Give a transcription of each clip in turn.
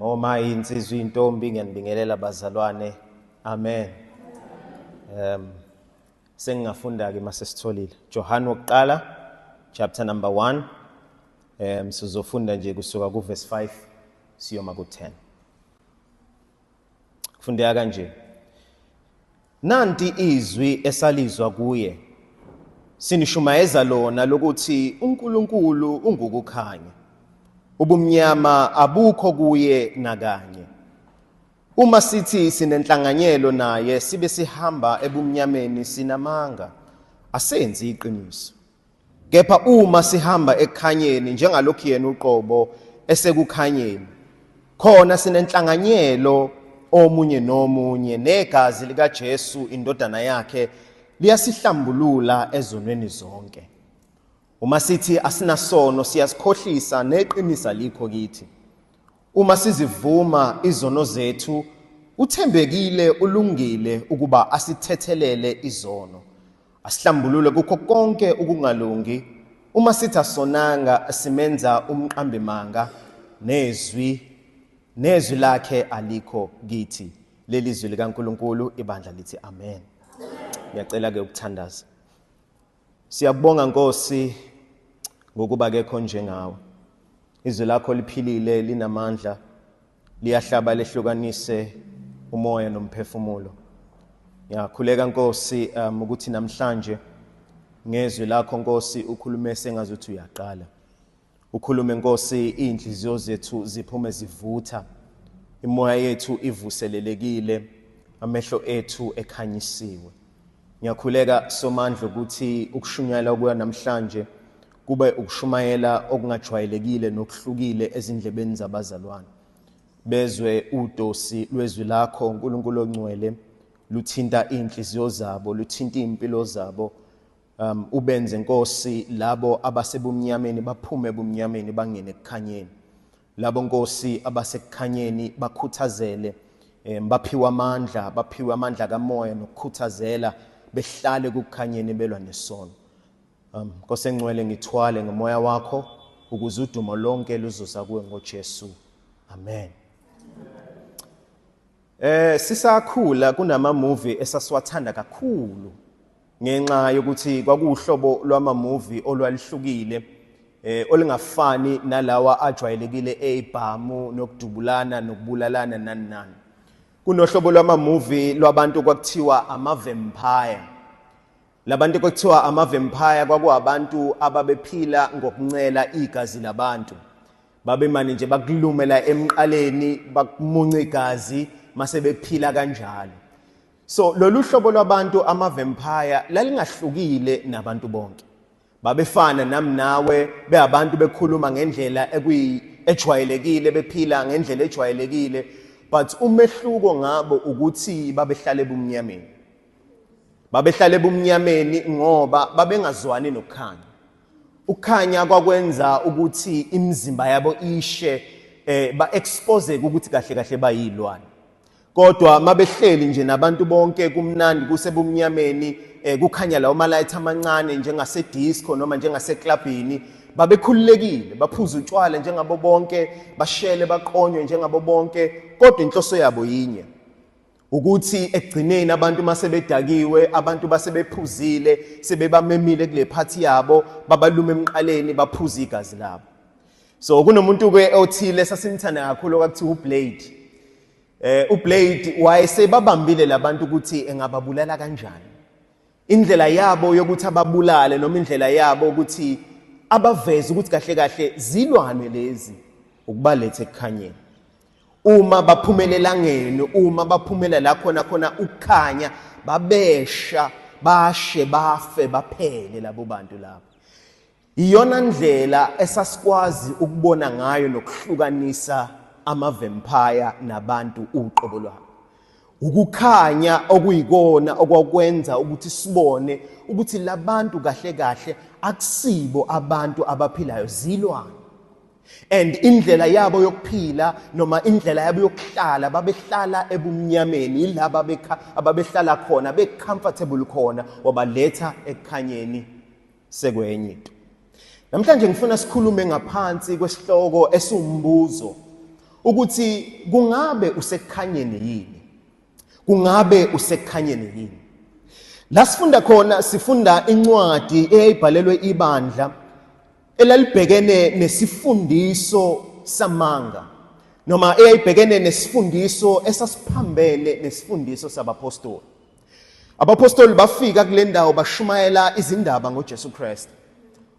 Oma insizwa intombi ngiyanibingelela bazalwane. Amen. Sengingafunda ke mase sitholile. John wokuqala chapter number 1. Sizofunda nje kusuka ku verse 5 siyoma ku 10. Kufundeka kanje. Nanti izwi esalizwa kuye. Sinishumayeza lona lokuthi uNkulunkulu ungukukhanya. Ubumnyama abukho kuye nakanye. Uma sithi sinenhlanganyelo naye sibe sihamba ebumnyameni sinamanga, asenzi iqiniso. Kepha uma sihamba ekukhanyeni njengalokhu yena uqobo esekukhanyeni, khona sinenhlanganyelo omunye nomunye, negazi likaJesu indodana yakhe liyasihlambulula ezonweni zonke. Uma sithi asinasono siyasikhohlisa neqiniso likho kithi. Uma sizivuma izono zethu, uthembekile ulungile ukuba asithethelele izono, asihlambulule kukho konke ukungalungi. Uma sithi asonanga simenza umqambimanga, nezwi lakhe alikho kithi. Leli zwi likaNkulunkulu, ibandla lithi amen. Ngiyacela ke ukuthandaza. Siyakubonga Nkosi ngokuba kekho njengawe. Izwi lakho liphilile, linamandla, liyahlaba lehlukanise umoya nomphefumulo. Ngiyakhuleka Nkosi ukuthi namhlanje ngezwi lakho Nkosi ukhulume sengazuthi uyaqala. Ukhulume Nkosi, inhliziyo zethu ziphume zivutha, imoya yethu ivuselelekile, amehlo ethu ekhanyisiwe. Ngiyakhuleka Somandla ukuthi ukushunyayela kuya namhlanje kube ukushumayela okungajwayelekile nokuhlukile ezindlebeni zabazalwane. Bezwe udosi lwezwi lakho uNkulunkulu ongcwele luthinta inhliziyo zabo, luthinta impilo zabo. Ubenze Nkosi labo abasebumnyameni baphume ebumnyameni bangene ekukhanyeni. Labo Nkosi abasekukhanyeni bakhuthazele, baphiwe amandla, baphiwe amandla kamoya nokukhuthazela, behlale kukhanyeni belwa nesono. Nkosi engcwele, ngithwale ngomoya wakho ukuze udumo lonke luzoza kuwe ngoJesu. Amen. Sisakhula kunama movie esasiwathanda kakhulu ngenxa yokuthi kwakuwuhlobo lwama movie olwalihlukile, olungafani nalawa ajwayelekile ezibhamu nokudubulana nokubulalana nani nani. Kunohlobo lwama movie lwabantu kwakuthiwa ama vampire. Labantu kwakuthiwa ama vampire kwakuwabantu ababephila ngokuncela igazi labantu. Babemane nje bakulumela emqaleni, bakumunca igazi mase bephila kanjalo. So lolu hlobo lwabantu ama vampire lalingahlukile nabantu bonke. Babefana nami nawe, beabantu bekhuluma ngendlela ejwayelekile, bephila ngendlela ejwayelekile, but umehluko ngabo ukuthi babehlale ebumnyameni. Babehlale ebumnyameni ngoba babengazwani nokukhanya. Ukukhanya kwakwenza ukuthi imizimba yabo ishe, ba expose ukuthi kahle kahle bayilwane. Kodwa mabehleli nje nabantu bonke kumnandi kusebumnyameni, kukhanya lawo ma-light amancane njengase disco noma njengase clubini, babekhululekile, baphuza utshwala njengabo bonke, bashele baqonywe njengabo bonke, kodwa inhloso yabo yinye, ukuthi ekugcineni abantu masebedakiwe, abantu basebephuzile, sebebamemile kule party yabo, babalume emqaleni baphuza igazi labo. So kunomuntu ke othile sasimthanda kakhulu okuthiwa uBlade. uBlade wayesebabambile labantu ukuthi engababulala kanjani. Indlela yabo yokuthi ababulale noma indlela yabo ukuthi abaveze ukuthi kahle kahle zilwane lezi, ukubaletha ekukhanyeni. Uma baphumela elangeni, uma baphumela la khona khona ukukhanya, babesha, bashe, bafe, baphele labo bantu labo. Iyona ndlela esasikwazi ukubona ngayo nokuhlukanisa ama vampire nabantu uqobo lwabo. Ukukhanya okuyikona okwakwenza ukuthi sibone ukuthi labantu kahle kahle akusibo abantu abaphilayo, zilwane. And indlela yabo yokuphila noma indlela yabo yokuhlala, babehlala ebumnyameni, yilaba ababehlala khona, be comfortable khona, wabaletha ekukhanyeni sekwenye into. Namhlanje ngifuna sikhulume ngaphansi kwesihloko esiwumbuzo Ukuthi kungabe usekukhanyeni yini? Kungabe usekukhanyeni yini? La sifunda khona, sifunda incwadi eyayibhalelwe ibandla elalibhekene nesifundiso samanga, noma eyayibhekene nesifundiso esasiphambene nesifundiso sabapostoli. Abapostoli bafika kule ndawo, bashumayela izindaba ngoJesu Kristu,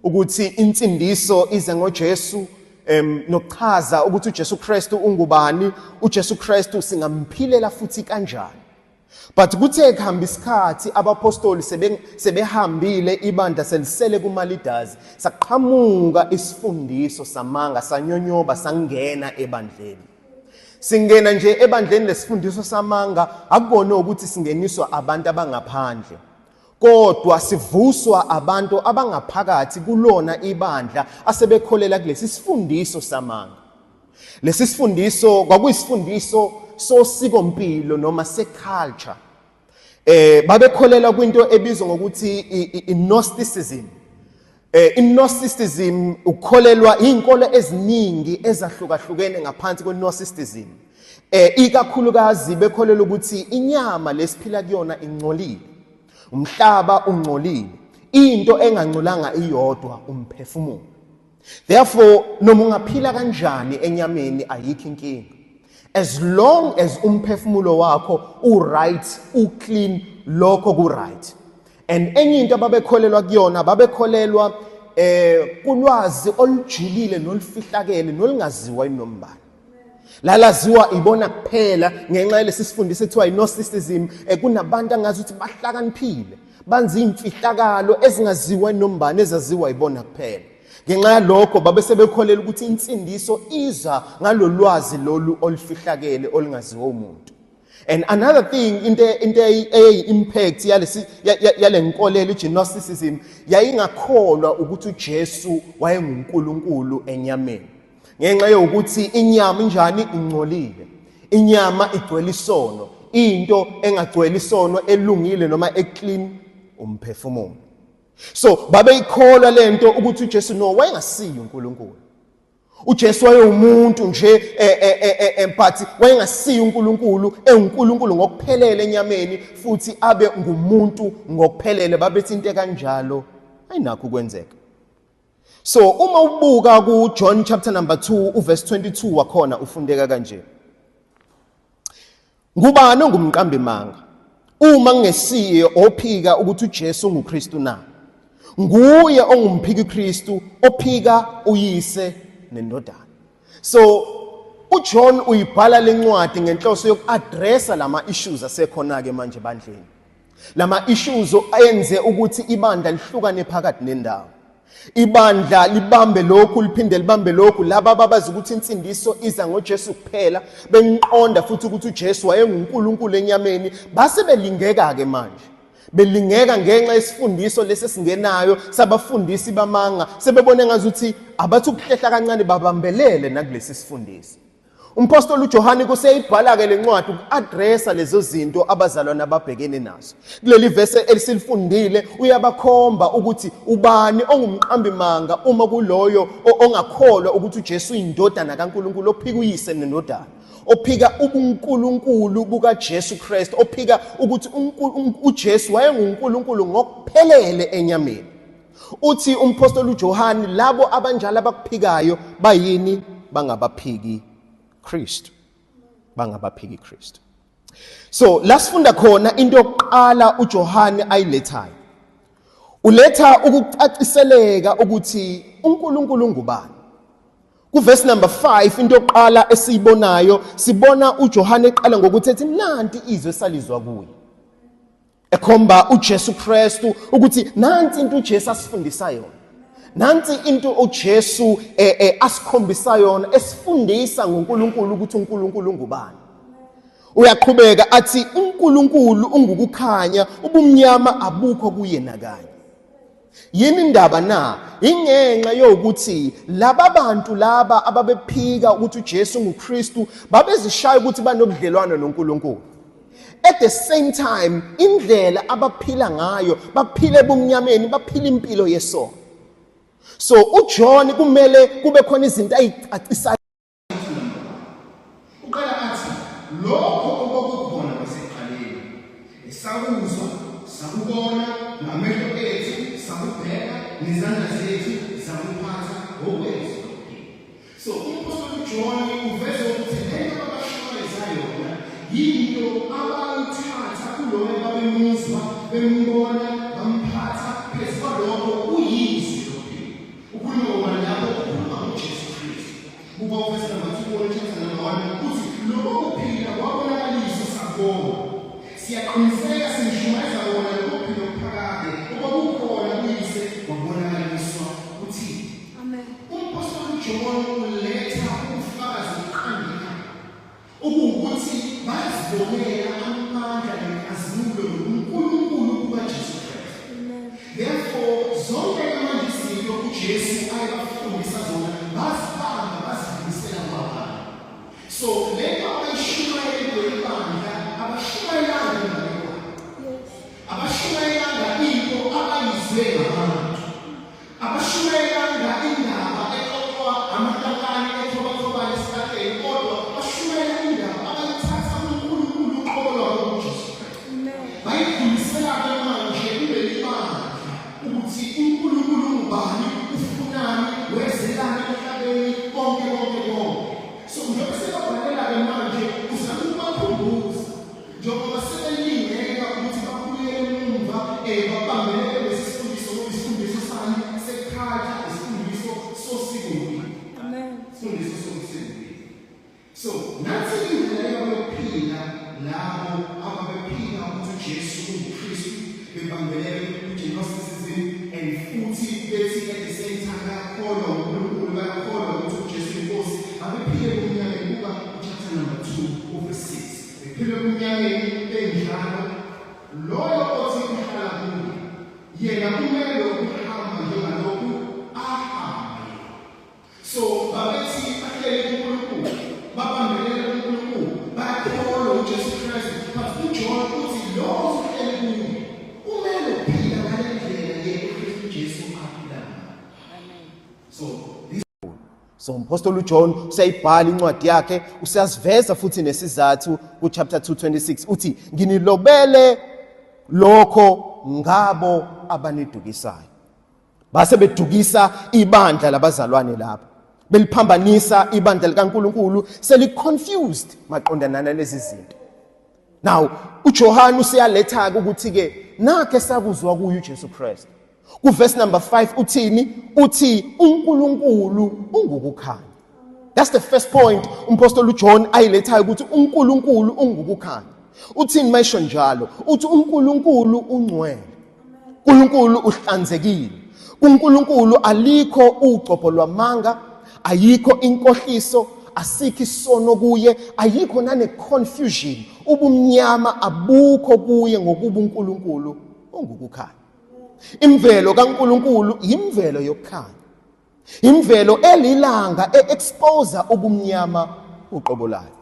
ukuthi insindiso ize ngoJesu, nokuchaza ukuthi uJesu Kristu ungubani, uJesu Kristu singamphilela futhi kanjani. But kuthe kuhamba isikhathi, abapostoli sebehambile, ibandla selisele kuma-leaders, saqhamuka isifundiso samanga, sanyonyoba, sangena ebandleni. Singena nje ebandleni lesifundiso samanga, akubona ukuthi singeniswa abantu abangaphandle, kodwa sivuswa abantu abangaphakathi kulona ibandla asebekholela kulesi sifundiso samanga. Lesi sifundiso kwakuyisifundiso sosikompilo noma seculture. Babekholela kwinto ebizwa ngokuthi i-Gnosticism. I-Gnosticism ukukholelwa izinkolo eziningi ezahlukahlukene ngaphansi kwe-Gnosticism. Ikakhulukazi bekholelwa ukuthi inyama lesiphila kuyona ingcolile. Umhlaba ungcolile. Into engangcolanga iyodwa umphefumulo. Therefore, noma ungaphila kanjani enyameni, ayikho inkinga. As long as umphefumulo wakho u-right, u-clean, lokho ku-right. And enye into ababekholelwa kuyona, babekholelwa kulwazi olujulile nolufihlakele nolungaziwa inombani. Lalaziwa ibona kuphela ngenxa yalesi sifundiso ethiwa i-Gnosticism. Kunabantu angazi ukuthi bahlakaniphile, banza imfihlakalo ezingaziwa inombani, ezaziwa ibona kuphela. Ngenxa yalokho babe sebekholela ukuthi insindiso iza ngalolwazi lolu olufihlakele olungaziwa umuntu. And another thing, into eyi-impact yalesi yale nkolelo i-Gnosticism, yayingakholwa ukuthi uJesu wayenguNkulunkulu enyameni, ngenxa yokuthi inyama injani? Ingcolile. Inyama igcwele isono. Into engagcwele isono elungile noma eclean umphefumulo. So babeyikholwa lento ukuthi uJesu, no, wayengasiyo uNkulunkulu. uJesu wayewumuntu nje, but wayengasiyo uNkulunkulu, enguNkulunkulu ngokuphelele enyameni futhi abe ngumuntu ngokuphelele. Babethi into kanjalo ayinakho ukwenzeka. So uma ubuka ku John chapter number 2 uverse 22 wakhona ufundeka kanje: "Ngubani ongumqambi manga uma ngesiye ophika ukuthi uJesu unguKristu na? Nguye ongumphiki Kristu ophika uyise nendodana." So uJohn uyibhala lencwadi ngenhloso yokuaddressa lama issues asekhona ke manje bandleni, lama issues ayenze ukuthi ibandla lihlukane phakathi nendawo, ibandla libambe lokhu, liphinde libambe lokhu. Laba ababazi ukuthi insindiso iza ngoJesu kuphela, bengiqonda futhi ukuthi uJesu wayenguNkulunkulu enyameni, base belingeka ke manje, belingeka ngenxa yesifundiso lesi esingenayo sabafundisi bamanga. Sebebone ngazuthi abathi ukuhlehla kancane, babambelele nakulesi sifundiso. Umpostoli uJohane kuseyibhala ke lencwadi ukuaddressa lezo zinto abazalwana ababhekene nazo. Kuleli verse elisilifundile uyabakhomba ukuthi ubani ongumqambi manga uma kuloyo ongakholwa ukuthi uJesu uyindodana kaNkulunkulu, ophika uyise nendodana, ophika ubuNkulunkulu bukaJesu Kristu, ophika ukuthi uJesu wayenguNkulunkulu ngokuphelele enyameni. Uthi umpostoli uJohane, labo abanjalo abakuphikayo bayini? Bangabaphiki Kristu, bangabaphiki Kristu. So la sifunda khona into yokuqala uJohane ayilethayo, uletha ukucaciseleka ukuthi uNkulunkulu ngubani. Kuverse number 5, into yokuqala esiyibonayo, sibona uJohane eqala ngokuthi ethi, "Nanti izwe salizwa kuye," ekhomba uJesu Kristu ukuthi nansi into uJesu asifundisa yona, nansi into uJesu asikhombisa yona, esifundisa ngoNkulunkulu, ukuthi uNkulunkulu ungubani. Uyaqhubeka athi uNkulunkulu ungukukhanya, ubumnyama abukho kuye nakanye. Yini indaba na? Ingenxa yokuthi laba bantu laba ababephika ukuthi uJesu nguKristu babezishaya ukuthi banobudlelwano noNkulunkulu. At the same time, indlela abaphila ngayo, baphila ebumnyameni, baphila impilo yesono. So uJohn kumele kube khona izinto ayicacisayo. Lokho okwakukhona kwasekuqaleni, esakuzwa, sakubona ngamehlo ethu, sakubheka ngezandla zethu, sakuphatha ngokwezwi lokuphila. So umphostoli uJohn uveza ukuthi lento abashumayeza yona yinto abayithatha kuloyo babemuzwa, bembona, bamphatha. Phezu kwalokho uyizwi lokuphila. Ukhuluma ngobani lapho? Ukhuluma ngoJesu Kristu. Buka uvesi number 2 kuwona chapter number 1, uthi lokho kuphila kwabonakaliswa, sakubona. Siyaqiniseka sinishumayeza kona lokho kuphila okuphakade okwakukhona kuYise kwabonakaliswa kuthina. Amen. Umphostoli uJohn uletha ubufakazi obuqandekayo okuwukuthi bazibonela amandla nenkazimulo nobuNkulunkulu bukaJesu Kristu. Amen. Therefore, zonke manje izinto uJesu ayebafundisa zona bazibamba bazidlulisela kwabanye. So lento abayishumayele kuleli bandla abashumayelanga inganekwane. Yes. Abashumayelanga into abayizwe ngabantu. Abashumayelanga indaba exoxwa amakankani ethobathobane esihlahleni, kodwa bashumayela indaba abayithatha kuNkulunkulu uqobo lwabo uJesu Kristu. Amen. Bayidlulisela-ke manje kuleli bandla ukuthi uNkulunkulu ungubani, ufunani, wezelani emhlabeni, konke konke konke. So njengoba sebabhalela-ke manje uzama ukubakhumbuza njengoba sebelingeka ukuthi babuyele emumva, babambelele kulesi sifundiso, ngoba isifundiso sani sekhatha, isifundiso sosiko. Amen. Isifundiso sosiko. So nathi indlela yabo yokuphila, labo ababephila ukuthi uJesu unguKristu, bebambelele ku-Gnosticism and futhi bethi at the same time bayakholwa uNkulunkulu, bayakholwa ukuthi uJesu inkosi, babephile ebumnyameni. Buka chapter number 2 uverse 6, bephile ebumnyameni benjalo. Loyo othi uhlala kuye yena kumele ukuhamba njengalokhu ahamba yena. So babethi bahlele kuNkulunkulu, babambelele kuNkulunkulu, bayakholwa uJesu Kristu, but uJohn uthi lo osuhleli kuye kumele ukuphila ngale ndlela yena uKristu Jesu aphila ngayo. Amen. So this So umpostoli uJohn usayibhala incwadi yakhe, usiyasiveza futhi nesizathu ku chapter 2:26, uthi nginilobele lokho ngabo abanidukisayo. Base bedukisa ibandla labazalwane lapho, beliphambanisa ibandla likaNkulunkulu, seli confused maqondana nalezi zinto. Now uJohn usiyaletha ukuthi ke nakhe sakuzwa kuye uJesu Kristu. Ku verse number 5 uthini? Uthi uNkulunkulu ungukukhanya. That's the first point umpostoli uJohn ayilethayo, ukuthi uNkulunkulu ungukukhanya. Uthini mayisho njalo? Uthi uNkulunkulu ungcwele, uNkulunkulu uhlanzekile, kuNkulunkulu alikho ugcobho lwamanga, ayikho inkohliso, asikho isono kuye, ayikho nane confusion, ubumnyama abukho kuye, ngokuba uNkulunkulu ungukukhanya. Imvelo kaNkulunkulu imvelo yokukhanya, imvelo elilanga e-expose ubumnyama uqobo layo,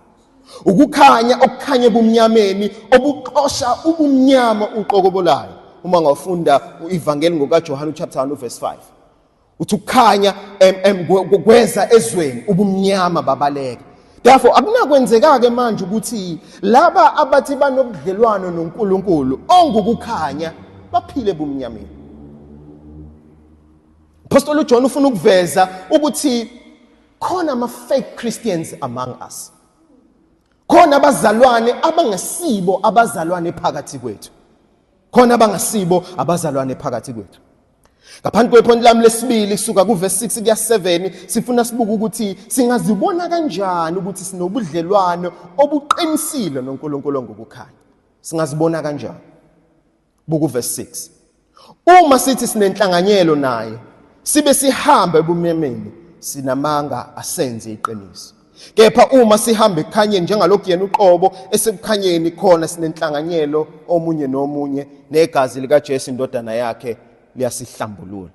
ukukhanya okukhanya ebumnyameni obuxosha ubumnyama uqobo layo. Uma ngafunda uIvangeli ngokaJohane chapter 1 verse 5, uthi ukukhanya kweza ezweni, ubumnyama babaleka. Therefore akunakwenzeka ke manje ukuthi laba abathi banobudlelwano noNkulunkulu ongukukhanya baphile ebumnyameni. Pastor uJohn ufuna ukuveza ukuthi khona ama fake Christians among us, khona abazalwane abangasibo abazalwane phakathi kwethu, khona abangasibo abazalwane phakathi kwethu. Ngaphambi kwepoint lami lesibili, kusuka kuverse 6 kuya 7, sifuna sibuke ukuthi singazibona kanjani ukuthi sinobudlelwano obuqinisile noNkulunkulu ngokukhanya. Singazibona kanjani? Buka uverse 6. Uma sithi sinenhlanganyelo naye sibe sihamba ebumnyameni, sinamanga, asenze iqiniso. Kepha uma sihamba ekukhanyeni njengalokhu yena uqobo esekukhanyeni khona, sinenhlanganyelo omunye nomunye, negazi likaJesu indodana yakhe liyasihlambulula.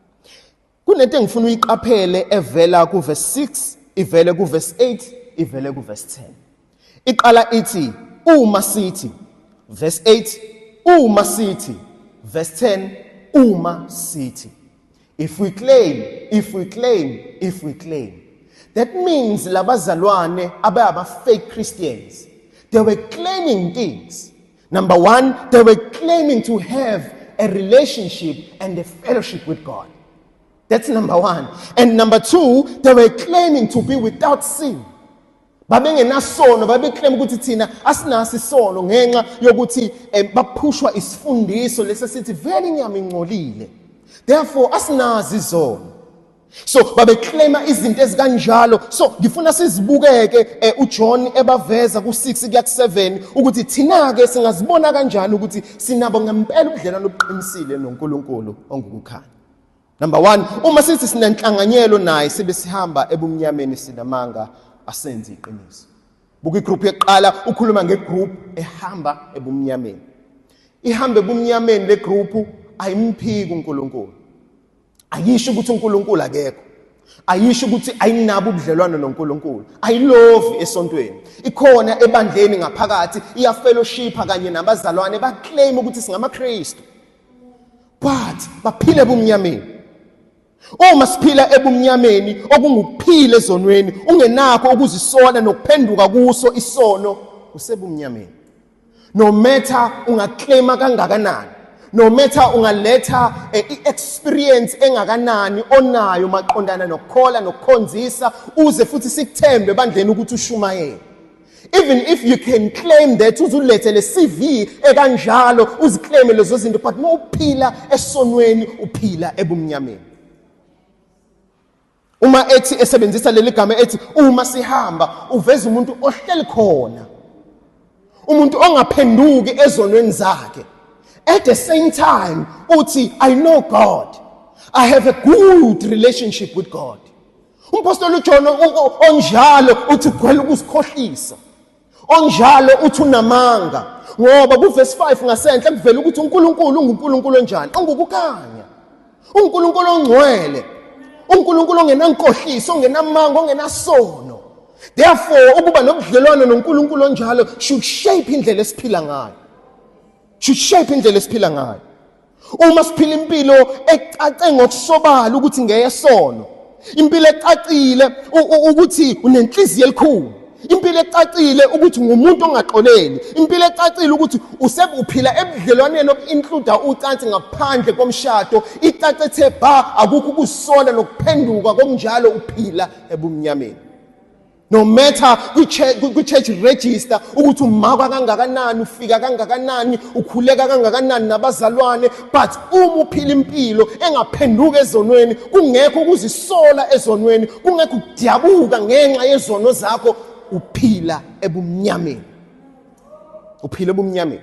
Kunento engifuna uyiqaphele evela kuverse 6, ivele kuverse 8, ivele kuverse 10. Iqala ithi uma sithi, verse 8 uma sithi, verse 10 uma sithi. If we claim, if we claim, if we claim, that means labazalwane ababa fake Christians, they They were claiming things. Number one, they were claiming to have a relationship and a fellowship with God. That's number one. And number two, they were claiming to be without sin. Babengenasono, babeclaim ukuthi thina asinaso isono ngenxa yokuthi baphushwa isifundiso lesi sithi vele inyama ingcolile. Therefore asinazi izono. So babeclaima izinto ezikanjalo. So ngifuna sizibukeke uJohn ebaveza ku6 kuya ku7 ukuthi thina ke singazibona kanjani ukuthi sinabo ngempela ubudlelwano obuqinisile noNkulunkulu ongukukhanya. Number 1, uma sithi sinenhlanganyelo naye sibe sihamba ebumnyameni sinamanga, asenze iqiniso. Buka igroup yokuqala, ukhuluma ngegroup ehamba ebumnyameni. Ihamba ebumnyameni le group ayimphiki uNkulunkulu. Ayisho ukuthi uNkulunkulu akekho. Ayisho ukuthi ayinabo ubudlelwano noNkulunkulu. Ayilovi esontweni. Ikhona ebandleni ngaphakathi, iyafellowshipa kanye nabazalwane, baclaim ukuthi singamaKristu. But baphile ebumnyameni. Uma siphila ebumnyameni okungukuphila ezonweni, ungenakho ukuzisola nokuphenduka kuso isono, usebumnyameni. No matter ungaclaima kangakanani, no matter ungaletha i-experience engakanani onayo maqondana nokukhola nokukhonzisa, uze futhi sikuthembe ebandleni ukuthi ushumayele. Even if you can claim that, uzulethe le CV ekanjalo, uziclaime lezo zinto, but uma uphila esonweni uphila ebumnyameni. Uma ethi esebenzisa leli gama ethi uma sihamba, uveza umuntu ohleli khona, umuntu ongaphenduki ezonweni zakhe. At the same time uthi I know God, I have a good relationship with God. Umpostoli uJohn onjalo uthi ugcwele ukuzikhohlisa, onjalo uthi unamanga, ngoba kuverse 5 ngasenhla kuvela ukuthi uNkulunkulu unguNkulunkulu onjani, ongukukhanya, uNkulunkulu ongcwele, uNkulunkulu ongenankohliso, ongenamanga, ongenasono. Therefore ukuba nobudlelwano noNkulunkulu onjalo should shape indlela esiphila ngayo, should shape indlela esiphila ngayo. Uma siphila impilo ecace ngokusobala ukuthi ngeyesono, impilo ecacile ukuthi unenhliziyo elikhulu, impilo ecacile ukuthi ngumuntu ongaxoleli, impilo ecacile ukuthi usebuphila ebudlelwaneni obu-include ucansi ngaphandle komshado, icace the ba akukho ukusola nokuphenduka kokunjalo, uphila ebumnyameni. No matter kwi-church register ukuthi umakwa kangakanani, ufika kangakanani, ukhuleka kangakanani nabazalwane, but uma uphila impilo engaphenduka ezonweni, kungekho ukuzisola ezonweni, kungekho ukudabuka ngenxa yezono zakho, uphila ebumnyameni. Uphila ebumnyameni.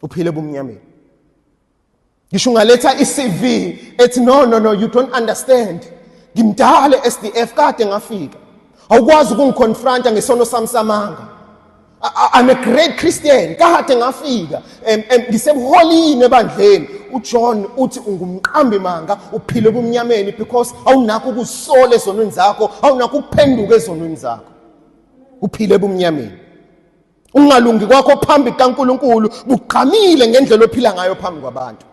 Uphila ebumnyameni. Ngisho ungaletha i-CV ethi no no no, you don't understand, ngimdala SDF, kade ngafika, awukwazi ukungiconfronta ngesono sami samanga. I'm a great Christian, kade ngafika, ngisebuholini ebandleni. uJohn uthi ungumqambi manga, uphile ebumnyameni, because awunakho ukusola ezonweni zakho, awunakho ukuphenduka ezonweni zakho, uphile ebumnyameni. Ungalungi kwakho phambi kukaNkulunkulu bugqamile ngendlela ophila ngayo phambi kwabantu.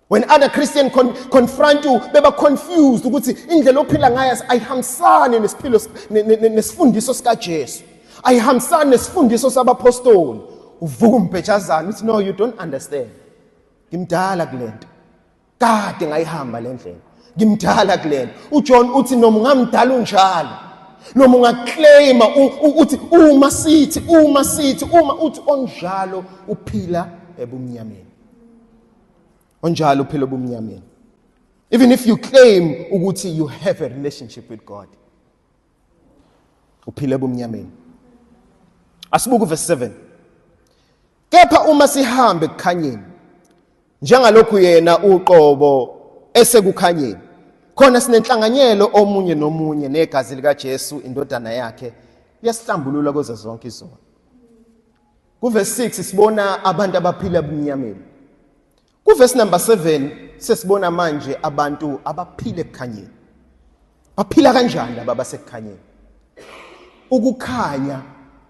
When other Christian confront you, beba confused ukuthi indlela ophila ngayo ayihambisani nesiphilo nesifundiso sikaJesu, ayihambisani nesifundiso sabapostoli. Uvuka umbhejazana uthi no, you don't understand, ngimdala kulento, kade ngayihamba le ndlela, ngimdala kulento. uJohn uthi noma ungamdala unjalo, noma ungaclaima uthi uma sithi, uma sithi, uma uthi onjalo uphila ebumnyameni, onjalo uphila ebumnyameni. Even if you claim ukuthi you have a relationship with God, uphila ebumnyameni. Asibuke verse 7. Kepha uma sihambe ekukhanyeni, njengalokhu yena uqobo esekukhanyeni, khona sinenhlanganyelo omunye nomunye, negazi likaJesu indodana yakhe liyasihlambulula kuzo zonke izono. Kuverse 6 sibona abantu abaphila ebumnyameni. Kuverse number 7 sesibona manje abantu abaphila ekukhanyeni. Baphila kanjani laba basekukhanyeni? Ukukhanya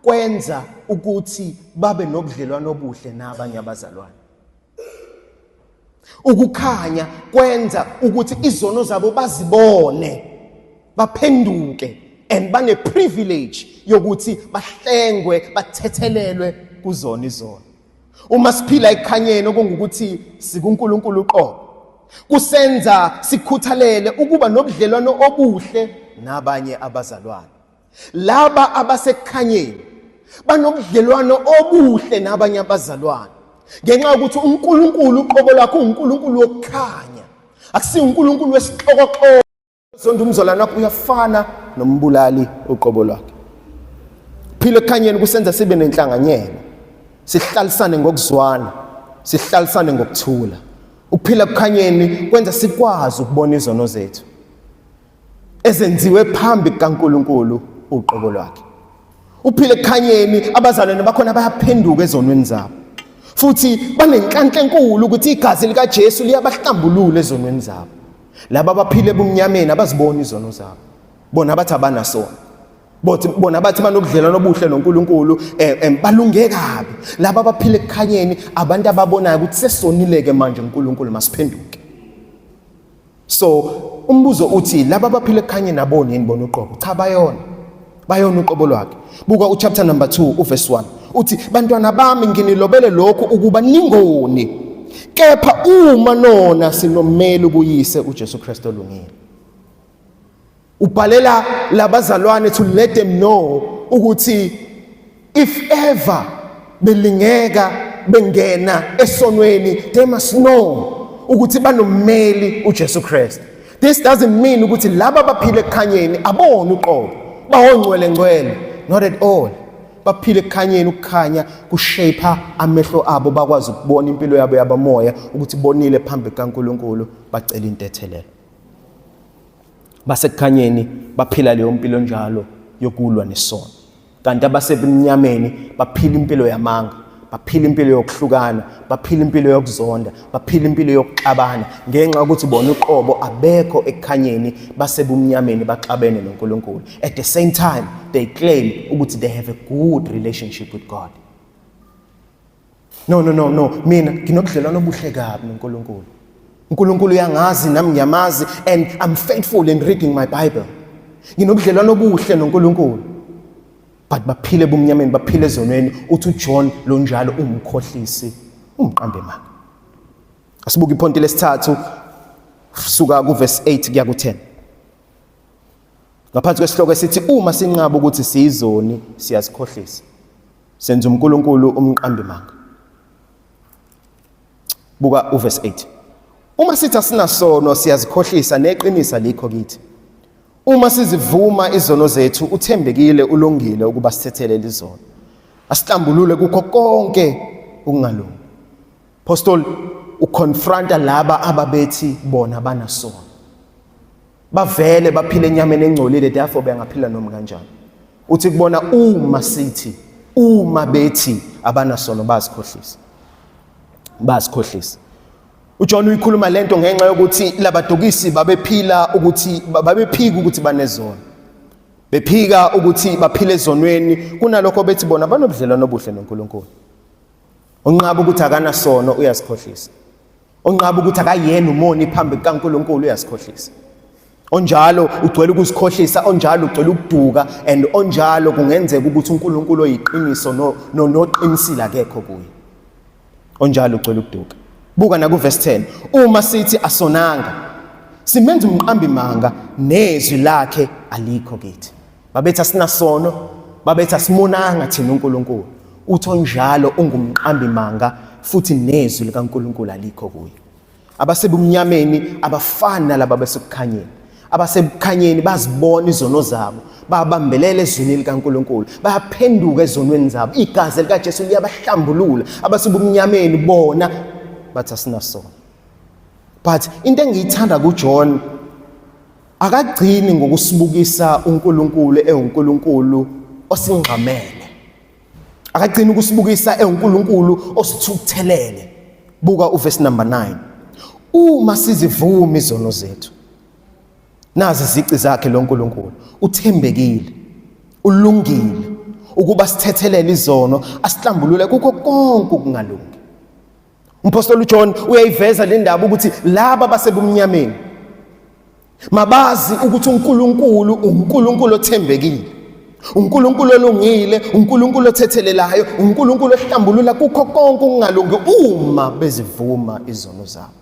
kwenza ukuthi babe nobudlelwano obuhle nabanye abazalwane. Ukukhanya kwenza ukuthi izono zabo bazibone, baphenduke. And bane privilege yokuthi bahlengwe, bathethelelwe kuzona izono. Uma siphila ekukhanyeni, okungukuthi sikuNkulunkulu uqobo, kusenza sikhuthalele ukuba nobudlelwano obuhle nabanye abazalwane. Laba abasekukhanyeni banobudlelwano obuhle nabanye abazalwane ngenxa yokuthi uNkulunkulu uqobo lwakhe uNkulunkulu wokukhanya, akusiyo uNkulunkulu wesixokoxoko. Zonke umzalwane wakho uyafana nombulali uqobo lwakhe. Phila ekukhanyeni kusenza sibe nenhlanganyelo, sihlalisane ngokuzwana, sihlalisane ngokuthula. Ukuphila ekukhanyeni kwenza sikwazi ukubona izono zethu ezenziwe phambi kukaNkulunkulu uqobo lwakhe. Uphile ekukhanyeni, abazalwane bakhona bayaphenduka ezonweni zabo, futhi banenhlanhla enkulu ukuthi igazi likaJesu liyabahlambulula ezonweni zabo. Laba abaphile ebumnyameni abaziboni izono zabo, bona bathi abanasono, bothi bona bathi banobudlelwano obuhle noNkulunkulu, balunge kabi. Laba abaphile ekukhanyeni abantu ababonayo ukuthi sesonileke manje uNkulunkulu, masiphenduke. So umbuzo uthi, laba abaphila ekukhanyeni aboni yini bona uqobo? Cha, bayona, bayona uqobo lwakhe. Buka uchapter number 2 uverse 1, uthi, "Bantwana bami, nginilobele lokhu ukuba ningoni, kepha uma nona sinommeli kuyise, uJesu Kristu olungile." Ubhalela labazalwane to let them know ukuthi if ever belingeka bengena esonweni, they must know ukuthi banommeli uJesu Kristu. This doesn't mean ukuthi laba abaphile ekukhanyeni abona uqobo, bawongcwele ngcwele, not at all. Baphile ekukhanyeni, ukukhanya kushape amehlo abo, bakwazi ukubona impilo yabo yabamoya ukuthi bonile phambi kukaNkuluNkulu, bacela intethelelo. Basekukhanyeni baphila leyo mpilo njalo yokulwa nesono, kanti abasebumnyameni baphila impilo yamanga, baphila impilo yokuhlukana, baphila impilo yokuzonda, baphila impilo yokuxabana, ngenxa yokuthi bona uqobo abekho ekukhanyeni, basebumnyameni, baxabene noNkulunkulu. At the same time they claim ukuthi they have a good relationship with God. No, no, no, no, mina nginobudlelwano obuhle kabi noNkulunkulu. uNkulunkulu uyangazi, nami ngiyamazi, and I'm faithful in reading my Bible. Nginobudlelwano obuhle noNkulunkulu. But baphile ebumnyameni, baphile ezonweni. Uthi uJohn, lo njalo umkhohlisi, umqambi manga. Asibuke ipoint lesithathu, suka kuverse 8 kuya ku10, ngaphansi kwesihloko esithi uma sinqaba ukuthi siyizoni siyazikhohlisa, senza uNkulunkulu umqambi manga. Buka uverse 8: "Uma sithi asinasono siyazikhohlisa, neqiniso alikho kithi. Uma sizivuma izono zethu, uthembekile, ulungile ukuba sithethelele izono, asihlambulule kukho konke ukungalungi." Apostle uconfronta laba ababethi bona banasono, bavele baphile enyameni engcolile, therefore bengaphila noma kanjani. Uthi kubona, uma sithi, uma bethi abanasono bazikhohlisa, bazikhohlisa. UJohn uyikhuluma lento ngenxa yokuthi labadukisi babephila ukuthi babephika ukuthi banezono, bephika ukuthi baphile ezonweni, kunalokho bethi bona banobudlelwano obuhle noNkulunkulu. Onqaba ukuthi akanasono uyazikhohlisa. Onqaba ukuthi akayena umoni phambi kukaNkulunkulu uyazikhohlisa. Onjalo ugcwele ukuzikhohlisa, onjalo ugcwele ukuduka, and onjalo kungenzeka ukuthi uNkulunkulu oyiqiniso no noqinisile akekho kuye. Onjalo ugcwele ukuduka. Buka naku verse 10: "Uma sithi asonanga, simenza umqambi manga, nezwi lakhe alikho kithi." Babethi asinasono, babethi asimonanga thina uNkulunkulu. Uthi onjalo ungumqambi manga futhi nezwi likaNkulunkulu alikho kuye. Abasebumnyameni abafani nalaba besekukhanyeni. Abasekukhanyeni bazibona izono zabo, babambelela ezwini likaNkulunkulu, bayaphenduka ezonweni zabo, igazi likaJesu liyabahlambulula. Abasebumnyameni bona bathi asinasono. But into engiyithanda kuJohn, akagcini ngokusibukisa uNkulunkulu ewuNkulunkulu osingqamele, akagcini ukusibukisa ewuNkulunkulu osithukuthelele. Buka uverse number 9: "Uma sizivuma izono zethu," nazi izici zakhe lo nkulunkulu, "uthembekile, ulungile ukuba sithethelele izono, asihlambulule kukho konke ukungalungi." Umpostoli uJohn uyayiveza le ndaba ukuthi laba basebumnyameni Mabazi ukuthi uNkulunkulu uNkulunkulu othembekile, uNkulunkulu olungile, uNkulunkulu othethelelayo, uNkulunkulu ohlambulula kukho konke okungalungi uma bezivuma izono zabo,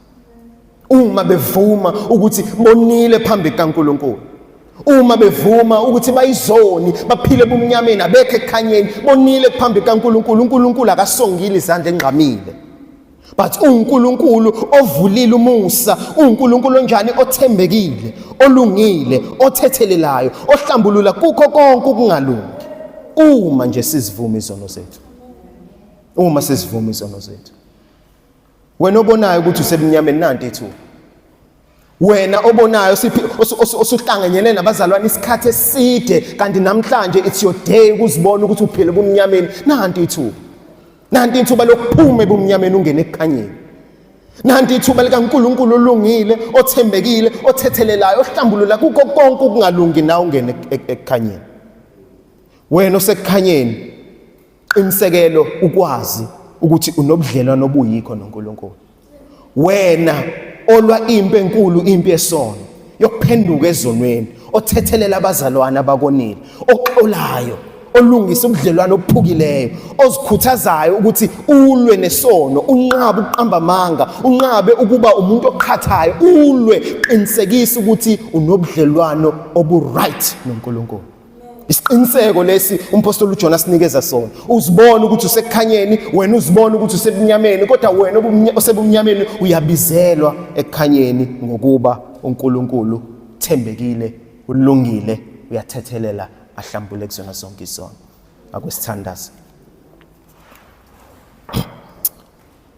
uma bevuma ukuthi bonile phambi kukaNkulunkulu, uma bevuma ukuthi bayizoni, baphile ebumnyameni, abekho ekukhanyeni, bonile phambi kukaNkulunkulu. uNkulunkulu akasongile izandla engqamile, but uNkulunkulu ovulile umusa, uNkulunkulu onjani? Othembekile, olungile, othethelelayo, ohlambulula kukho konke ukungalungi, uma nje sizivuma izono zethu, uma sizivuma izono zethu. Wena obonayo ukuthi usebumnyameni, nanti ithuba. Wena obonayo osuhlanganyele nabazalwane isikhathi eside, kanti namhlanje it's your day ukuzibona ukuthi uphile ebumnyameni, nanti ithuba. Nanti ithuba lokuphuma ebumnyameni ungene ekukhanyeni. Nanti ithuba likaNkulunkulu olungile, othembekile, othethelelayo, ohlambulula kukho konke ukungalungi, nawe ungene ekukhanyeni. Wena osekukhanyeni, qinisekelo ukwazi ukuthi unobudlelwano obuyikho noNkulunkulu. Wena olwa impi enkulu, impi yesono, yokuphenduka ezonweni, othethelela abazalwane abakonile, oxolayo, olungisa ubudlelwano obuphukileyo, ozikhuthazayo ukuthi ulwe nesono, unqabe ukuqamba amanga, unqabe ukuba umuntu oqhathayo, ulwe, qinisekisa ukuthi unobudlelwano obu-right noNkulunkulu. Isiqiniseko lesi umpostoli uJohn asinikeza sona. Uzibona ukuthi usekukhanyeni, wena uzibona ukuthi usebumnyameni, kodwa wena osebumnyameni uyabizelwa ekukhanyeni, ngokuba uNkulunkulu thembekile, ulungile, uyathethelela, ahlambule kuzona zonke izono. Akusithandaze.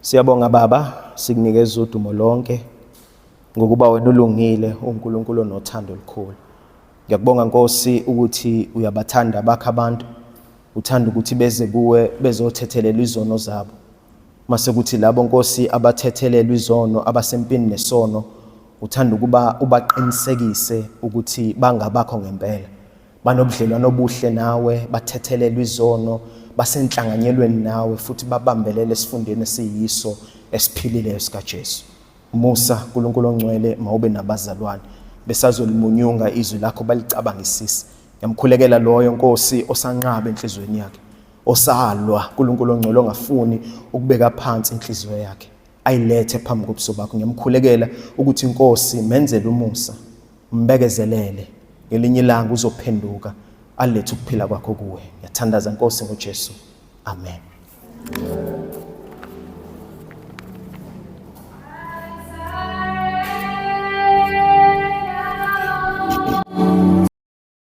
Siyabonga Baba, sikunikeza udumo lonke ngokuba wena ulungile, uNkulunkulu onothando olukhulu. Ngiyakubonga Nkosi ukuthi uyabathanda bakho abantu, uthanda ukuthi beze kuwe bezothethelela izono zabo. Mase kuthi labo Nkosi abathethelelwa izono, abasempini nesono, uthanda ukuba ubaqinisekise ukuthi bangabakho ngempela, banobudlelwano obuhle nawe, bathethelelwa izono, basenhlanganyelweni nawe, futhi babambelele esifundeni esiyiso esiphilileyo sikaJesu. Musa, uNkulunkulu ongcwele, mawube nabazalwane besazolimunyunga izwi lakho, balicabangisise. Ngiyamkhulekela loyo Nkosi osanqaba enhliziyweni yakhe, osalwa, uNkulunkulu ongcwele, ongafuni ukubeka phansi inhliziyo yakhe ayilethe phambi kobuso bakho. Ngiyamkhulekela ukuthi Nkosi menzele umusa, mbekezelele, ngelinye ilanga uzophenduka alethe ukuphila kwakho kuwe. Ngiyathandaza Nkosi ngoJesu, amen.